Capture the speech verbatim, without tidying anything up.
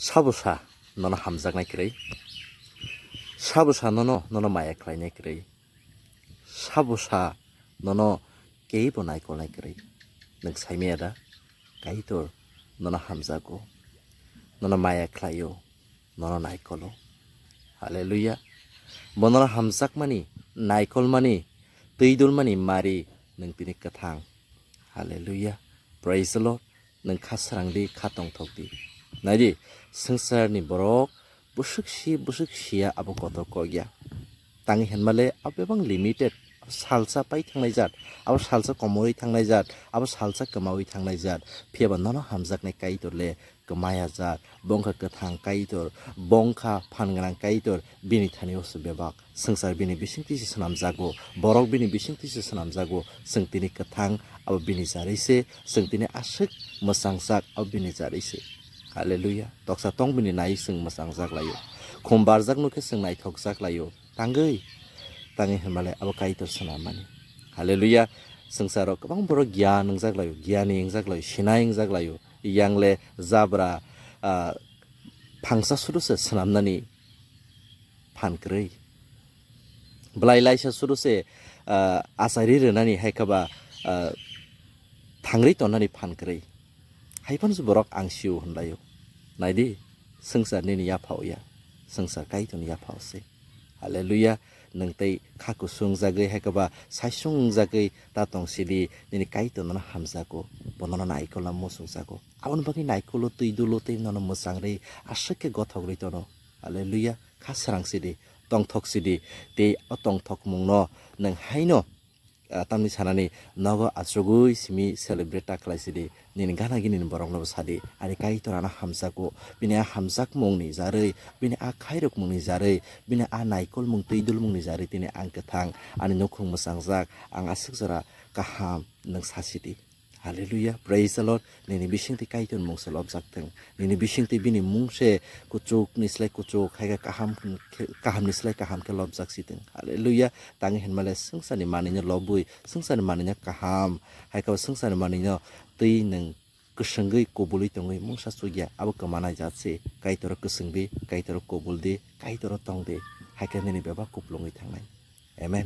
Sabo sa nono hamjaknai kwrwi? Sabo sa nono, nono maya khlainai kwrwi? Sabo sa nono keibo naikolnai kwrwi? Nwng saimaya da? Kaitor nono hamjago, nono maya khlaio, nono naikolo. Haleluya! Bo nono hamjakmani, naikolmani, twidulmani mari nwng tini kwthang. Haleluya! Praise the Lord! Nwng kha srang di, kha tongthok di. Nai di, swngcharni borok bwswk si, bwswk siya abo kotor kok ya. Tangwi hinmale abo bebak limited, salsa pai thangnai jat, abo salsa komorwi thangnai jat, abo salsa kwmawi thangnai jat. Phiyaba nono hamjaknai Kaitor le kwmaya jat, bo wngkha kwthang Kaitor, bo wngkha phan gwnang Kaitor, bini thani o se bebak. Swngchar bini bisingtwi se swnamjago, borok bini bisingtwi se swnamjago. Chwng tini kwthang, abo bini jarwi se, chwng tini aswk mwchangchak, abo bini jarwi se. Haleluya! Toksa tong bini nai chwng mwchangjak laio, khum barjak nukhe chwng naithokjak laio. Tangwi, tangwi hinmale abo Kaitor swnammani. Haleluya! Swngcharo kwbang borok giyan wngjak laio, giyani wngjak laio, sinai wngjak laio. Yangle jabra, ah, phangsa sudu se swnamnani phan kwrwi. Belai laisa sudu se, ah, achairi rwnani hai khe ba, ah, thangri tonnani phan kwrwi. Hai phano se borok ang sio hwnlaio. Nai di, swngchar nini yaphao ya, swngchar Kaitorni yaphao se. Haleluya! Nwng tei kha kusung jagwi hai khe ba saisung jagwi ta tong sidi, nini Kaitor nono hamjago, bo nono naikolna muchungjago. Aboni bagwi naikolo, twi dulo tei nono mwchang rwi aswk khe gothok rwi tono. Haleluya! Kha srang sidi, tongthok sidi, tei o tongthokmungno nwng haino, ah, tamni sanani nogo achugwi simi celebrate ta khlai sidi, nini gana gini ni borokno bo sadi, ani Kaitor ano hamjago, bini a hamjakmungni jarwi, bini a khairokmungni jarwi, bini a naikolmung twi dulmungni jarwi tini ang kwthang, ani nukhung mwchangjak, ang aswk jora kaham nwng sa sidi. Haleluya, praise the Lord. Nini bisingtwi Kaitor mung se lobjak thung. Nini bisingtwi bini mung se kuchuk ni slai kuchuk, hai khe kaham khe, kaham ni slai kaham khe lobjak si thung. Haleluya. Tangwi hinmale swngcharni manwino lobwi, swngcharni manwino kaham, hai khe swngcharni manwino twi nwng kwswngwi kubulwi tongwi mungsa chukya, abo kwmanai jat se. Kaitor kwswngdi, Kaitor kubuldi, Kaitor tongdi, hai khe nini bebak kuplungwi thangnai. Amen.